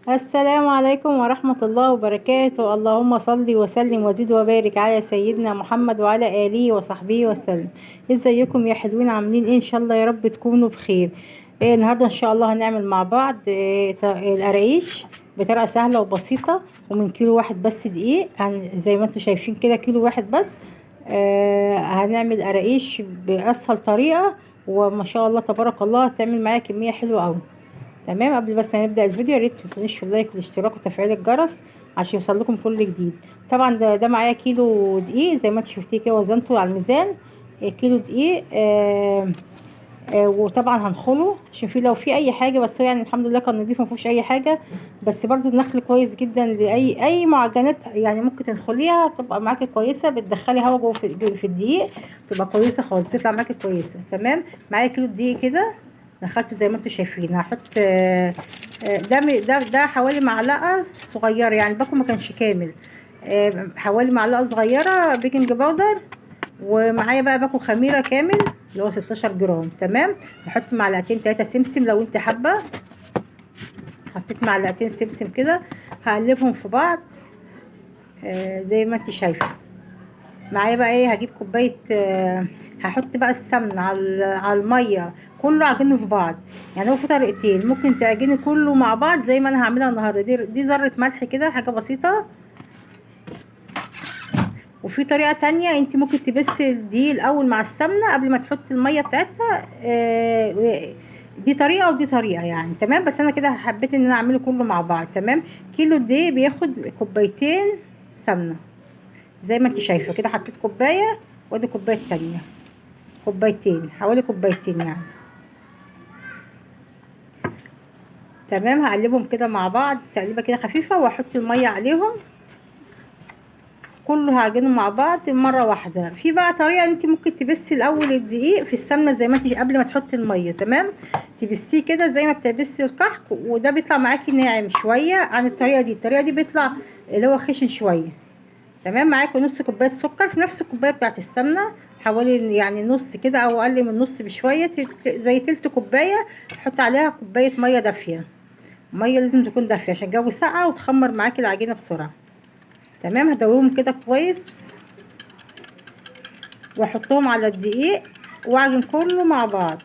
السلام عليكم ورحمة الله وبركاته. اللهم صل وسلم وزد وبارك على سيدنا محمد وعلى آله وصحبه وسلم. ازيكم يا حلوين؟ عاملين ايه؟ ان شاء الله يا رب تكونوا بخير. النهارده ان شاء الله هنعمل مع بعض القراقيش بطريقة سهلة وبسيطة، ومن كيلو واحد بس دقيق. زي ما انتم شايفين كده كيلو واحد بس. هنعمل قراقيش بأسهل طريقة، وما شاء الله تبارك الله هتعمل معايا كمية حلوة قوي. تمام. قبل بس ما نبدا الفيديو يا ريت متنسونيش في ال like والاشتراك وتفعيل الجرس عشان يوصل لكم كل جديد. طبعا ده معايا كيلو دقيق زي ما انتم شفتيه كده، وزنته على الميزان كيلو دقيق. وطبعا هنخله عشان في لو في اي حاجة، بس يعني الحمد لله كان نضيف ما فيهوش اي حاجة. بس برضو النخل كويس جدا لاي معجنات، يعني ممكن تنخليها تبقى معاكي كويسة، بتدخلي هوا جوه في الدقيق تبقى كويسة خالص، تطلع معاكي كويسة. تمام. معايا كيلو دقيق كده دخلته زي ما انتم شايفين. هحط ده حوالي معلقه صغيرة، يعني الباكو ما كانش كامل، حوالي معلقه صغيرة baking powder، ومعايا بقى باكو خميره كامل اللي هو 16 جرام. تمام. هحط معلقتين 3 سمسم لو انت حابة. حطيت معلقتين سمسم كده، هقلبهم في بعض زي ما انت شايفه. معايا بقى ايه، هجيب كوباية، هحط بقى السمنة على المية، كله عجنه في بعض. يعني هو في طريقتين، ممكن تعجني كله مع بعض زي ما انا هعملها النهارده، دي ذره ملح كده، حاجة بسيطة. وفي طريقه تانية انت ممكن تبسي الدقيق الاول مع السمنة قبل ما تحطي المية بتاعتها، دي طريقه ودي طريقه يعني. تمام. بس انا كده حبيت ان انا اعمله كله مع بعض. تمام. كيلو الدقيق بياخد كوبايتين سمنه زي ما انت شايفه كده. حطيت كوباية وادي كوباية تانية، كوبايتين، حوالي كوبايتين يعني. تمام. هقلبهم كده مع بعض تقليبه كده خفيفة، واحط المية عليهم، كله هعجنه مع بعض مرة واحدة. في بقى طريقه انت ممكن تبسي الاول الدقيق في السمنة زي ما انت قبل ما تحطي المية. تمام. تبسيه كده زي ما بتبسي الكحك، وده بيطلع معاكي ناعم شوية عن الطريقة دي. الطريقة دي بيطلع اللي هو خشن شوية. تمام. معاكم نص كوباية سكر في نفس الكوباية بتاعت السمنة، حوالي يعني نص كده او اقل من نص بشوية، زي تلت كوباية. حط عليها كوباية مية دافيه، مية لازم تكون دافيه عشان الجو ساقع وتخمر معاكي العجينة بسرعة. تمام. هدوبهم كده كويس واحطهم على الدقيق واعجن كله مع بعض.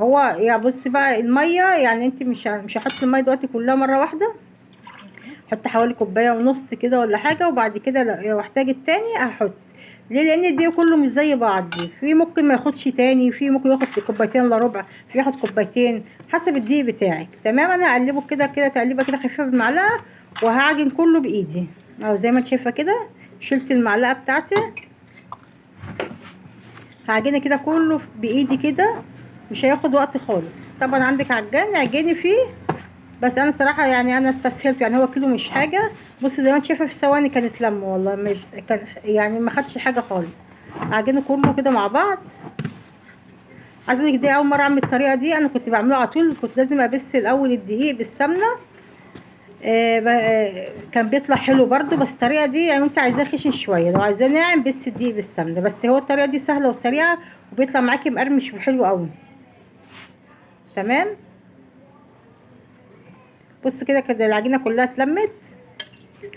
هو يا بصي بقى المية، يعني انت مش هحط المية دلوقتي كلها مرة واحدة، حط حوالي كوباية ونص كده ولا حاجة، وبعد كده لو احتاج التاني هحط. ليه؟ لان الدقيق كله مش زي بعض، في ممكن ما ياخدش تاني، في ممكن ياخد كوبايتين الا ربع، في ياخد كوبايتين حسب الدقيق بتاعك. تمام. انا هقلبه كده كده تقليبه كده خفيفة بالمعلقه، وهعجن كله بايدي اهو زي ما انت شايفه كده. شلت المعلقة بتاعتي، هعجنه كده كله بايدي كده، مش هياخد وقت خالص. طبعا عندك عجان اعجني فيه، بس انا صراحة يعني انا استسهلت، يعني هو كيلو مش حاجة. بصي زي ما انت شايفه في ثواني كانت لمه والله، مش كان يعني ما خدش حاجة خالص. اعجنه كله كده مع بعض. عايزه اقول لك دي اول مرة اعمل الطريقة دي، انا كنت بعمله على طول، كنت لازم ابس الاول الدقيق بالسمنه، كان بيطلع حلو برده. بس الطريقة دي يعني انت عايزاه خشن شوية، لو عايزاه ناعم بس الدقيق بالسمنه، بس هو الطريقة دي سهلة وسريعة وبيطلع معاكي مقرمش وحلو قوي. تمام. بص كده كده العجينة كلها اتلمت،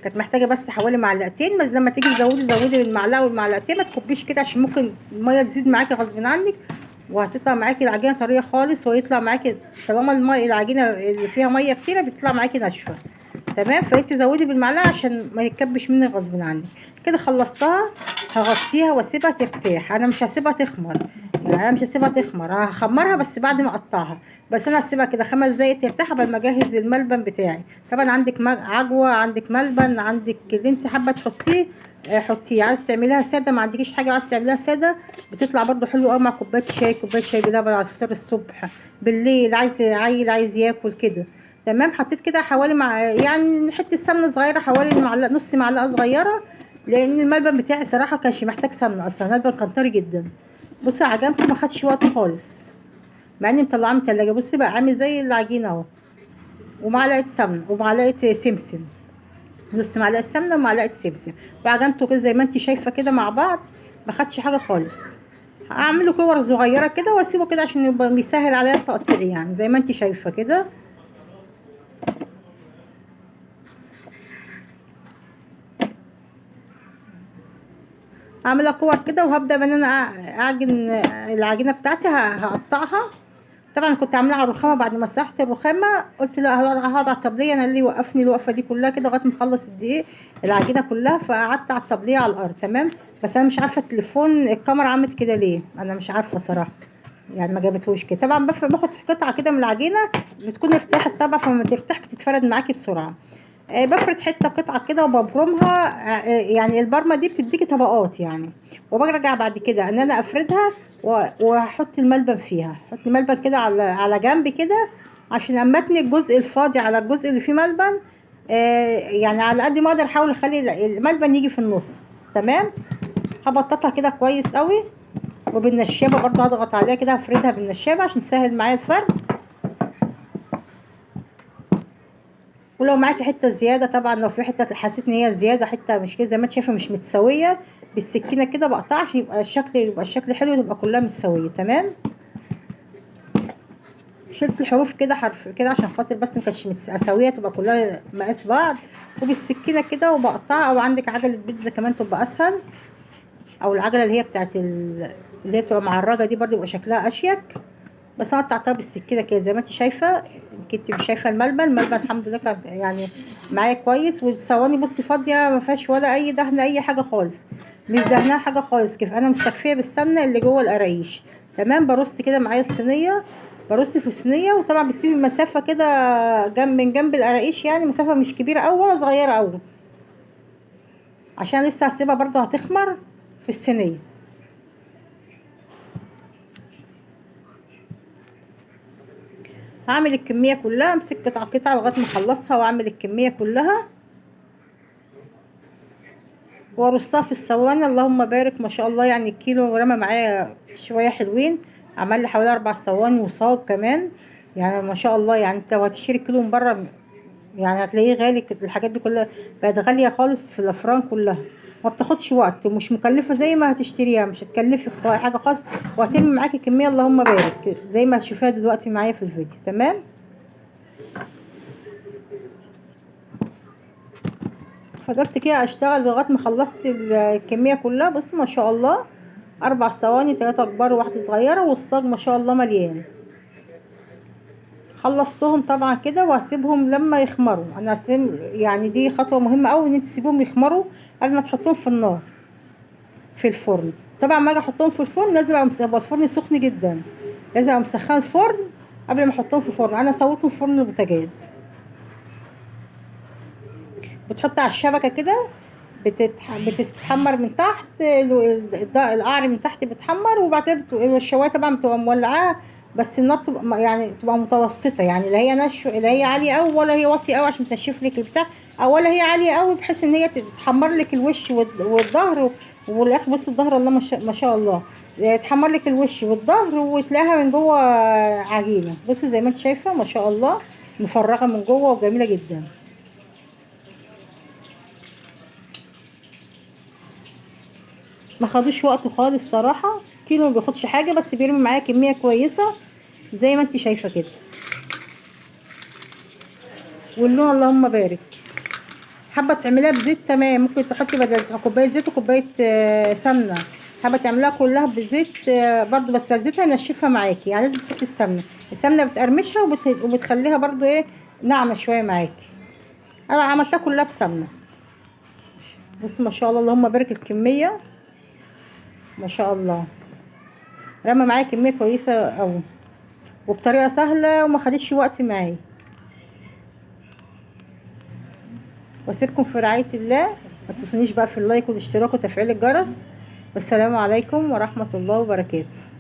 كانت محتاجه بس حوالي معلقتين. بس لما تيجي تزودي زودي بالمعلقه والمعلقتين، ما تكبيش كده عشان ممكن المية تزيد معاكي غصب عنك، وهتطلع معاكي العجينة طرية خالص، ويطلع معاكي طالما المية العجينة اللي فيها مية كتيرة بتطلع معاكي ناشفة. تمام. فانت زودي بالمعلقه عشان ما يتكبش منك غصب عنك. كده خلصتها، هغطيها واسيبها ترتاح. انا مش هسيبها تخمر، يعني انا مش هسيبها تخمر، انا هخمرها بس بعد ما اقطعها. بس انا هسيبها كده 5 دقايق ترتاح قبل ما اجهز الملبن بتاعي. طبعا عندك عجوه، عندك ملبن، عندك اللي انت حابة تحطيه، حطيه. عايز تعمليها ساده، ما عندكيش حاجة عايز تعمليها ساده، بتطلع برده حلوة قوي مع كوباية شاي، كوباية شاي بلبن على الفطار الصبح، بالليل عايز عيل عايز ياكل كده. تمام. حطيت كده حوالي مع يعني حتة سمنه صغيرة، حوالي معلقه، نص معلقه صغيرة، لان الملبن بتاعي صراحة كانش محتاج سمنه اصلا، الملبن كان طري جدا. بصي عجنته ما خدش وقت خالص، مع اني مطلعاه من التلاجة. بصي بقى عامل زي العجينة اهو. ومعلقة سمنه ومعلقة سمسم، نص معلقه سمنه ومعلقة سمسم، وعجنته كده زي ما انت شايفه كده مع بعض، ما خدش حاجة خالص. هعمله كور صغيرة كده واسيبه كده عشان يبقى بيسهل عليا التقطيع، يعني زي ما انت شايفه كده. هعملها كور كده، وهبدا بان انا اعجن العجينة بتاعتي. هقطعها. طبعا كنت عاملاها على الرخامه، بعد ما مسحت الرخامه قلت لا هقعد على الطبلية، انا اللي وقفني الوقفة دي كلها كده لغاية ما اخلص الدقيق العجينة كلها، فقعدت على الطبلية على الارض. تمام. بس انا مش عارفه التليفون الكاميرا عملت كده ليه، انا مش عارفه صراحة، يعني ما جابتهوش كده. طبعا باخد قطعه كده من العجينة، بتكون ارتاحت طبعا، فلما ترتاح بتتفرد معاكي بسرعة. بفرد حتة قطعه كده وببرمها، يعني البرمة دي بتديكي طبقات يعني. وبرجع بعد كده ان انا افردها واحط الملبن فيها، احط الملبن كده على جنب كده، عشان اما اتني الجزء الفاضي على الجزء اللي فيه ملبن، يعني على قد ما اقدر احاول اخلي الملبن يجي في النص. تمام. هبططها كده كويس قوي، وبالنشابه برضو هضغط عليها كده، هفردها بالنشابه عشان تسهل معايا الفرد. ولو معاكي حتة زيادة طبعا، لو في حتة حسيت ان هي زيادة، حتة مش كده زي ما انت شايفه مش متساوية، بالسكينة كده بقطعها عشان يبقى الشكل حلو، يبقى كلها متساوية. تمام. شلت الحروف كده حرف كده عشان خاطر بس ما كانتش متساوية، تبقى كلها مقاس بعض. وبالسكينه كده وبقطعها، او عندك عجله بيتزا كمان تبقى اسهل، او العجلة اللي هي بتاعت اللي هي بتبقى معرجه دي برضو يبقى شكلها اشيك. بس انا قطعتها بالسكينة كده زي ما انت شايفه. كنت مش شايفه الملبن الحمد لله كان يعني معايا كويس. والصواني بصي فاضية، ما فيهاش ولا اي دهن اي حاجة خالص، مش دهنها حاجة خالص كيف، انا مستكفيه بالسمنه اللي جوه القرايش. تمام. برص كده معايا الصينية، برص في الصينية، وطبعا بتسيبي مسافة كده جنب من جنب القراقيش، يعني مسافة مش كبيرة قوي ولا صغيرة قوي، عشان لسه هسيبها برضو هتخمر في الصينية. هعمل الكمية كلها، امسك قطعه قطعه لغاية ما اخلصها، واعمل الكمية كلها وارصها في الصواني. اللهم بارك ما شاء الله، يعني الكيلو رمى معايا شوية حلوين، عمل لي حوالي 4 صواني وصاج كمان، يعني ما شاء الله. يعني انت لو هتشتري كيلو من بره يعني هتلاقيه غالي، الحاجات دي كلها بقت غالية خالص في الافران كلها، ما بتاخدش وقت ومش مكلفة زي ما هتشتريها، مش هتكلفك حاجة خالص، وهترمي معاكي كمية اللهم بارك زي ما هتشوفيها دلوقتي معايا في الفيديو. تمام. فضلت كده اشتغل لغاية ما خلصت الكمية كلها. بص ما شاء الله 4 صواني، 3 كبار وواحدة صغيرة، والصاج ما شاء الله مليان. خلصتهم طبعا كده، وهسيبهم لما يخمروا. انا يعني دي خطوة مهمة قوي، ان انت تسيبيهم يخمروا قبل ما تحطهم في النار في الفرن. طبعا ما اجي احطهم في الفرن لازم ابقى الفرن سخن جدا، لازم ابقى مسخنه الفرن قبل ما احطهم في الفرن. انا سويتهم في فرن البوتاجاز. بتحط على الشبكة كده، بتتحمر من تحت، القعر من تحت بتحمر، وبعد كده الشوايه طبعا بتبقى مولعاه، بس النار تبقى يعني تبقى متوسطه، يعني لا هي نشف، لا هي عالية قوي ولا هي واطية قوي عشان تنشف لك البتاع، او ولا هي عالية قوي بحيث ان هي تحمر لك الوش والظهر والاخر. بص الظهر الله ما شاء الله، تحمر لك الوش والظهر وتلاقيها من جوه عجينه. بصي زي ما انت شايفه ما شاء الله مفرغة من جوه وجميلة جدا. ما خدوش وقت خالص صراحة، كيلو ما بياخدش حاجة، بس بيرمي معايا كمية كويسة زي ما انت شايفه كده. واللون اللهم بارك. حابة تعمليها بزيت تمام، ممكن تحطي بدل كوباية زيت وكوبايه سمنه. حابة تعمليها كلها بزيت برضو، بس الزيت هينشفها معاكي، يعني لازم تحطي السمنة. السمنة بتقرمشها وبتخليها برضو ايه ناعمة شوية معاكي. انا عملتها كلها بسمنه. بص ما شاء الله اللهم بارك الكمية ما شاء الله، رمى معايا كمية كويسة قوي وبطريقة سهلة وما خدتش وقت معايا. واسيبكم في رعاية الله، ما تنسونيش بقى في اللايك والاشتراك وتفعيل الجرس. والسلام عليكم ورحمة الله وبركاته.